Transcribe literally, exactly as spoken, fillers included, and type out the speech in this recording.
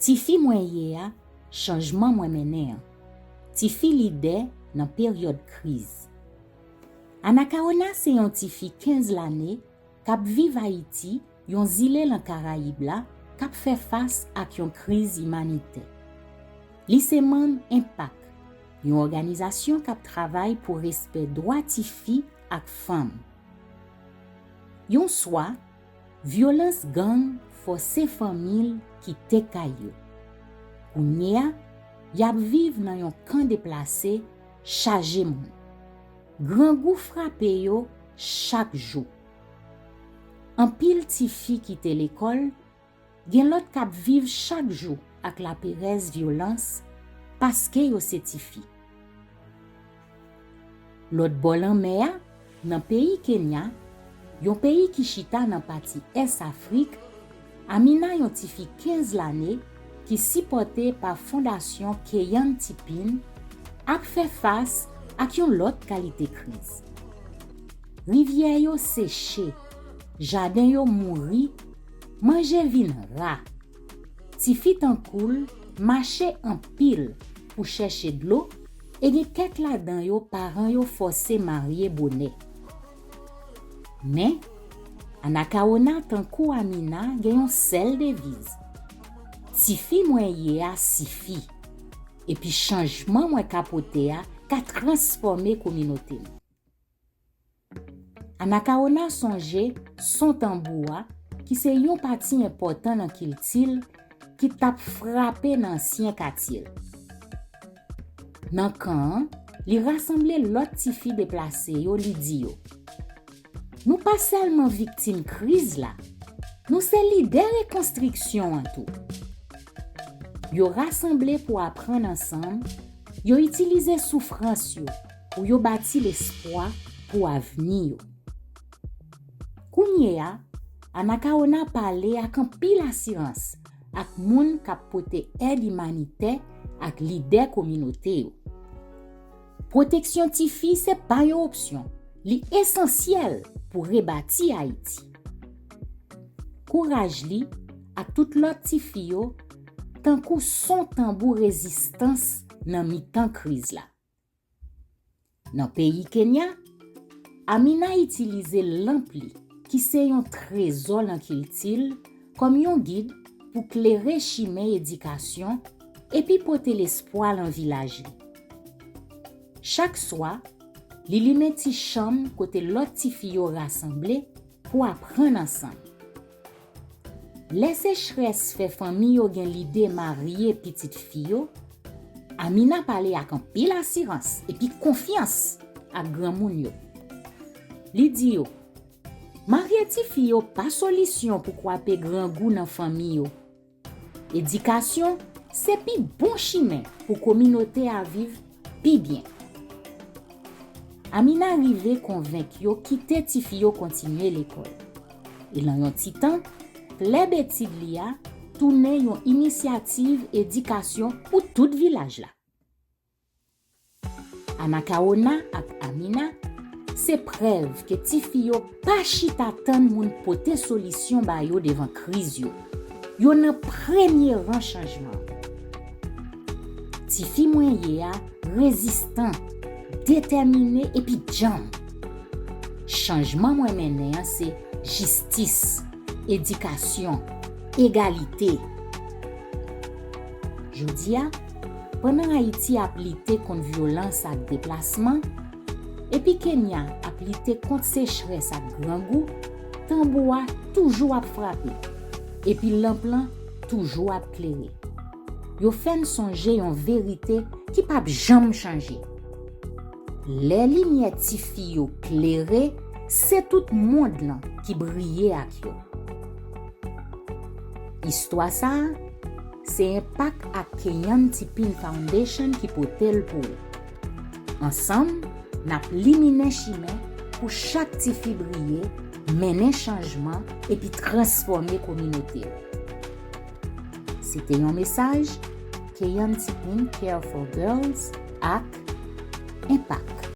Tifi mwen ye a, chanjman mwen mennen an. Tifi lidè nan peryòd kriz. Anacaona se yon tifi kenz lane k ap viv Ayiti, yon zile nan Karayib la, k ap fè fas ak yon kriz imanitè. Li se manm Enpak, yon òganizasyon k ap travay pou respè dwa tifi ak fanm. Yon swa, vyolans gang fòse fanmi l kite kay yo. Kounye a, y ap viv nan yon kan deplase chaje moun. Grangou frape yo chak jou. Anpil tifi kite lekòl, gen lòt k ap viv chak jou ak laperèz, vyolans, paske yo se tifi. Lòt bò lanmè a, nan peyi Kenya, yon peyi ki chita nan pati ès Afrik, Amina, yon tifi kenz lane ki sipòte pa Fondasyon Keyan Tipin, ap fè fas ak yon lòt kalite kriz. Rivyè yo seche, jaden yo mouri, manje vin ra. Tifi tankou l mache anpil pou chèche dlo, e gen kèk ladan yo paran yo fòse marye bonè. Men, Anacaona tankou Amina gen yon sèl deviz: "Tifi mwen ye a sifi, epi chanjman mwen ka pote a ka transfòme kominote m." Anacaona sonje son tanbou a, ki se yon pati enpòtan nan kilti l, ki t ap frape nan ansyen katye l. Nan kan an, li rasanble lòt tifi deplase yo, li di yo: "Nou pa sèlman viktim kriz la, nou se lidè rekonstriksyon an tou." Yo rasanble pou aprann ansanm, yo itilize soufrans yo pou yo bati lespwa pou avni yo. Kounye a, Anacaona pale ak anpil asirans ak moun k ap pote èd imanitè ak lidè kominote yo. Pwoteksyon tifi se pa yon opsyon, li esansyèl pou rebati Ayiti. Kouraj li ak tout lòt tifi yo tankou son tanbou rezistans nan mitan kriz la. Nan peyi Kenya, Amina itilize lanp li, ki se yon trezò nan kilti l, kòm yon gid pou klere chimen edikasyon epi pote lespwa nan vilaj li. Chak swa, li limen ti chanm kote lòt tifi yo rasanble pou aprann ansanm. Lè sechrès fè fanmi yo gen lide marye pitit fi yo, Amina pale ak anpil asirans epi konfyans ak granmoun yo. Li di yo: "Marye tifi yo pa solisyon pou kwape grangou nan fanmi yo. Edikasyon se pi bon chimen pou kominote a viv pi byen." Amina rive konvenk yo kite tifi yo kontinye lekòl. E nan yon ti tan, klèb etid li a tounen yon inisyativ edikasyon pou tout vilaj la. Anacaona ak Amina se prèv ke tifi yo pa chita tann moun pote solisyon ba yo devan kriz yo. Yo nan premye ran chanjman. Tifi mwen ye a rezistan, detèmine epi djanm. Chanjman mwen mennen an se jistis, edikasyon, egalite. Jodi a, pandan Ayiti ap lite kont vyolans ak deplasman, epi Kenya ap lite kont sechrès ak grangou, tanbou a toujou ap frape, epi lanp lan toujou ap klere. Yo fè n sonje yon verite ki p ap janm chanje. Lè limyè tifi yo klere, se tout mond lan ki briye ak yo. Istwa sa a, se Enpak ak Keyan Tipin Foundation ki pote l pou ou. Ansanm, n ap liminen chimen pou chak tifi briye, mennen chanjman epi transfòme kominote yo. Se te yon mesaj Keyan Tipin Care for Girls ak Enpak.